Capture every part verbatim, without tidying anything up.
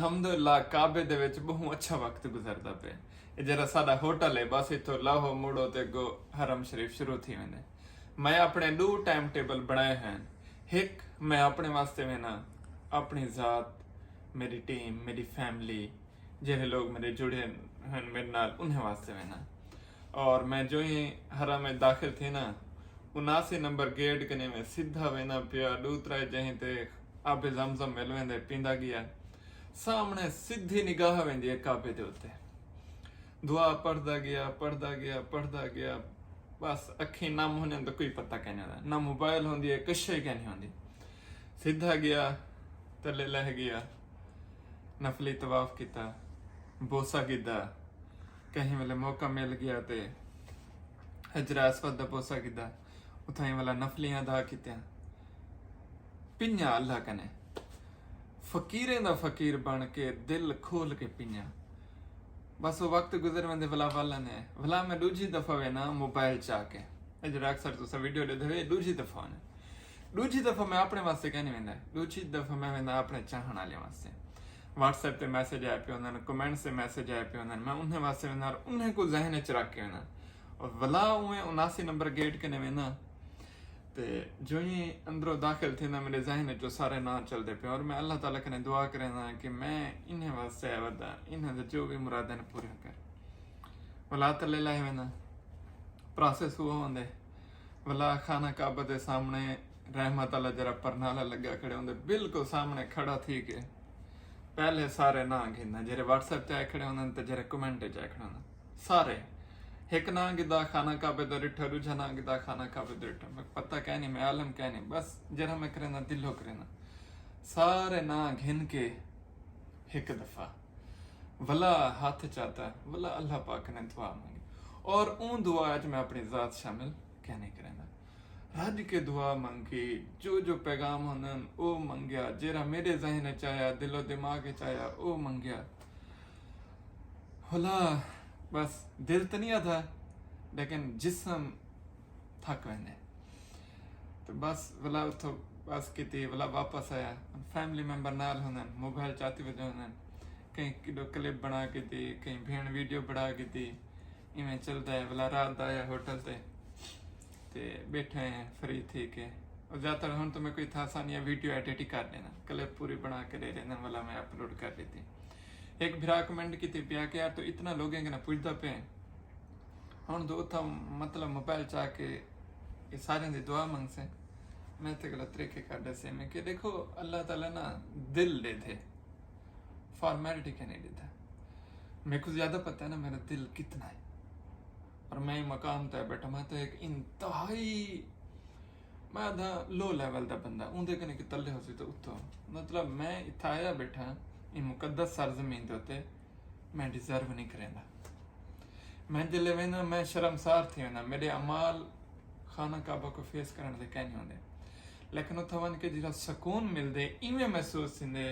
الحمدللہ کعبے دے وچ ٻہوں اچھا وقت گزردا پئے۔ اے جیڑھا ساݙا ہوٹل ہے، بس اتھوں لاہو مڑو تے اڳوں حرم شریف شروع تھی ویندے۔ میں اپݨے ݙو ٹائم ٹیبل بݨائے ہن۔ ہک میں اپݨے واسطے وینداں، اپݨی ذات، میݙی ٹیم، میݙی فیملی، جیڑھے لوگ میݙے جڑے ہن میݙے نال، انہیں واسطے وینداں۔ اور میں جو ہی حرم وچ داخل تھینداں، اناسی نمبر گیٹ کنیں میں سدھا وینداں پیا، ݙو ترائے جہیں تے آب زمزم مل ویندے، پیندا ڳیا۔ سامݨے سدھی نگاہ ویندی ہے کعبے دے اتے۔ دعا پڑھدا ڳیا، پڑھدا ڳیا، پڑھدا ڳیا۔ بس اکھیں نم ہونجن تاں کوئی پتہ کائنی ہوندا، نہ موبائل ہوندی ہے، کشے کائنی ہوندی۔ سدھا ڳیا، تلے لہہ ڳیا، نفلی طواف کیتا، بوسہ گھدا۔ کہیں ویلے موقع مل ڳیا تے حجر اسود دا بوسہ گھدا، اتھائیں والا نفلیاں ادا کیتیاں۔ پنیا اللہ کنے، فقیریں دا فقیر بݨ کے، دل کھول کے پنیا۔ بس او وقت گزر ویندے، ولا والا نے، ولا میں ݙوجھی دفعہ وینا موبائل چا کے۔ اے جیڑھا اکثر تساں ویڈیو ݙیدھے ہوئے، ݙوجھی دفعہ نے۔ ݙوجھی دفعہ میں اپݨے واسطے کائنی ویندا، ݙوجھی دفعہ میں ویندا اپݨے چاہݨ والے واسطے۔ واٹس ایپ تے میسج آئے پئے ہوندن، کمنٹس تے میسج آئے پئے ہوندن، میں انہیں واسطے ویندا اور انہیں کوں ذہن وچ رکھ کے ویندا۔ اور ولا اویں اناسی نمبر گیٹ کنے ویندا، تے جو ہی اندروں داخل تھیندا، میݙے ذہن وچ او سارے ناں چلدے پئے، اور میں اللہ تعالیٰ کنے دعا کریندا کہ میں انہیں واسطے آیا ودا، انہیں دے جو بھی مراداں نے پورے کر۔ ولا تلے لہہ ویندا، پروسیس ہوا ہوندے۔ ولا خانہ کعبہ دے سامݨے رحمت اللہ جیڑھا پرنالا لڳا کھڑے ہوندے، بالکل سامݨے کھڑا تھی کے پہلے سارے ناں گھندا، جیڑھے واٹس ایپ تے آئے کھڑے ہوندن تے جیڑھے کمنٹ وچ آئے کھڑے ہوندن۔ سارے ہک ناں گھدا، خانہ کعبے دا ݙٹھا، ݙوجھا ناں گھدا، خانہ کعبے دا ݙٹھا۔ میکوں پتہ کائنی، میں عالم کائنی، بس جیڑھا میں کریندا، دلوں کریندا۔ سارے ناں گھن کے ہک دفعہ ولا ہتھ چاتا، ولا اللہ پاک کنے دعا منگی، اور اوں دعا وچ میں اپݨی ذات شامل کائنی کریندا۔ رڄ کے دعا منگی، جو جو پیغام ہوندن او منگیا، جیڑھا میݙے ذہن وچ آیا، دل و دماغ وچ آیا، او منگیا۔ ولا بس دل تاں نی ادھا، لیکن جسم تھک ویندے۔ تے بس ولا اتھوں بس کیتی، ولا واپس آیا۔ فیملی ممبر نال ہوندن، موبائل چاتی ودے ہوندن، کہیں کݙو کلپ بݨا کیتی، کہیں بھیݨ ویڈیو بݨا کیتی، ایویں چلدا ہے۔ ولا رات دا آیا ہوٹل تے، تے ٻیٹھے ہیں فری تھی کے۔ اور زیادہ تر ہݨ تاں میں کوئی تھا آسانی ہے، ویڈیو ایڈٹ ہی کر ݙینا، کلپ پوری بݨا کے ݙے ݙیندن، ولا میں اپلوڈ کر ݙتی۔ ہک بھرا کمنٹ کیتی پیا کہ یار توں اتنا لوگیں کنے پڄدا پئے، ہݨ توں اتھاں مطلب موبائل چا کے اے ساریں دی دعا منگسیں۔ میں تے غلط طریقے کر ݙسے میں کہ ݙیکھو، اللہ تعالیٰ نا دل ݙیدھے، فارمیلٹی کائنی ݙیدھا۔ میکوں زیادہ پتہ ہے نا میݙا دل کتنا ہے، اور میں ایں مقام تے ٻیٹھا، میں تے ہک انتہائی، میں آدھا لو لیول دا بندہ، اوندے کنے کہ تلے ہوسی تاں اتھوں۔ مطلب میں اتھاں آیا ٻیٹھا، ایں مقدس سرزمین دے اتے، میں ڈیزرو نہیں کریندا۔ میں جلے وینداں، میں شرمسار تھی وینداں، میݙے اعمال خانہ کعبہ کوں فیس کرݨ دے کائنی ہوندے۔ لیکن اتھاں ونڄ کے جیڑھا سکون ملدے، ایویں محسوس تھیندے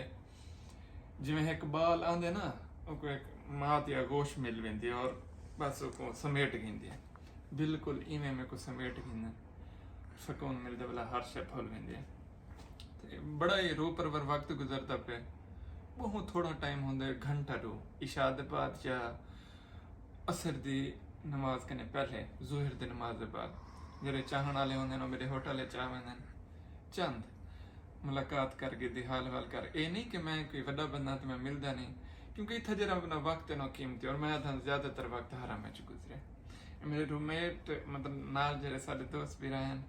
جیویں ہک ٻال آندے نا، اوکوں ہک ماء دی آغوش مل ویندی ہے اور بس اوکوں سمیٹ گھندی ہے۔ بالکل ایویں میکوں سمیٹ گھندن، سکون ملدے، ولا ہر شے بھل ویندی ہے۔ تے بڑا ہی روح پرور وقت گزردا پئے۔ ٻہوں تھوڑا ٹائم ہوندے، گھنٹہ ݙو، عشاء دے بعد یا عصر دی نماز کنے پہلے، ظہر دی نماز دے بعد۔ جیڑھے چاہݨ والے ہوندن، او میݙے ہوٹل وچ آ ویندن۔ چند ملاقات کر گھدی، حال حوال کر۔ اے نہیں کہ میں کوئی وݙا بندہ تے میں ملدا نہیں، کیونکہ اتھاں جیڑھا اپݨا وقت ہے نا قیمتی، اور میں اتھاں زیادہ تر وقت حرم وچ گزرے۔ میݙے روم میٹ، مطلب نال جیڑھے ساݙے دوست بھی رہن،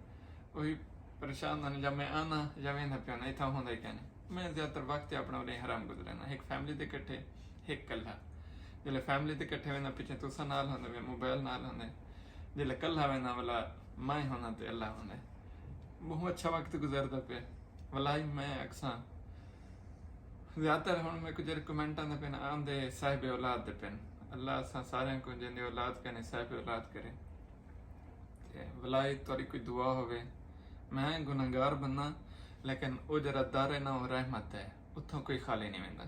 وہی پریشان ہن، یا میں آنا یا ویندا پیا نا، اتھاں ہوندا ہی کائنی۔ میں زیادہ تر وقت اپݨا اُݙے حرم گزرینا، ہک فیملی دے کٹھے، ہک کلھا۔ جلے فیملی دے کٹھے ویندا، پچھے تساں نال ہوندے، موبائل نال ہوندے۔ جلے کلھا ویندا، ولا میں ہونداں تے اللہ ہوندے۔ ٻہوں اچھا وقت گزردا پئے۔ ولائی میں اکثاں زیادہ تر ہݨ میکوں جیڑھے کمنٹ آندے پئن، آندے صاحب اولاد دے پئن۔ اللہ اساں ساریں کوں جیندی اولاد کنے صاحب اولاد کرے۔ تے ولائی تہاݙی کوئی دعا ہووے، میں گنہگار بندہ، لیکن او جیڑھا در ہے نا، او رحمت ہے، اتھوں کوئی خالی نہیں ویندا۔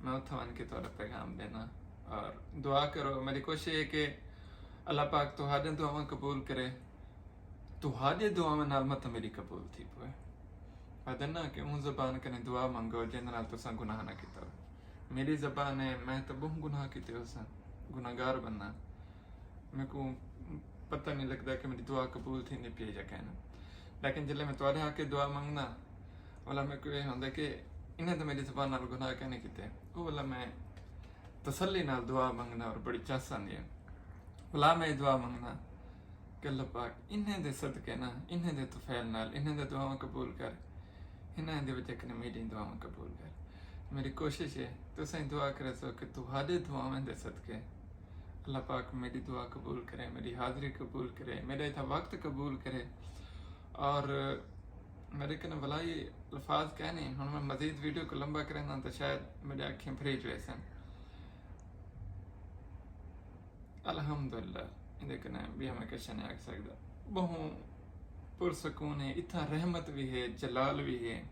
میں اتھوں ونڄ کے تہاݙا پیغام ݙینا، اور دعا کرو۔ میݙی کوشش ہے کہ اللہ پاک تہاݙیاں دعاواں قبول کرے۔ تہاݙے دعاواں نال مت میݙی قبول تھی پوے۔ آہدن نا کہ اوں زبان کنے دعا منگو جیندے نال تساں گناہ نہ کیتا ہووے۔ میری زبان ہے، میں تو بہوں گناہ کیتے ہو سن، گناہ گار بننا، میرے کو پتہ نہیں لگتا کہ میری دعا قبول تھی نہیں پی یا کہنا۔ لیکن جلے میں تھوڑے آ کے دعا منگنا، والا میرے کو یہ ہوتا کہ انہیں تو میری زبان نال گناہ کہنے کیتے، وہ والا میں تسلی نال دعا منگنا اور بڑی چس آندی ہے۔ والا میں یہ دعا منگنا کہ اللہ پاک انہیں دے صدقے نا، انہیں دے طفیل نال انہیں دے دعاواں قبول کر، انہیں دے وجہ کنے میری دعاواں قبول کر۔ میری کوشش ہے تو سائیں دعا کرے سو کہ تہاڈے دعاواں دے صدقے اللہ پاک میری دعا قبول کرے، میری حاضری قبول کرے، میرا اتھا وقت قبول کرے۔ اور میرے کنے ولائی الفاظ کہنے، ہن میں مزید ویڈیو کو لمبا کرنا تو شاید میرے اکھیں بھریج ویسن۔ الحمدللہ، اندے کنے بھی ہمیں کچھ نہیں آکھ سکدا۔ بہوں پرسکون ہے، اتھا رحمت بھی ہے، جلال بھی ہے۔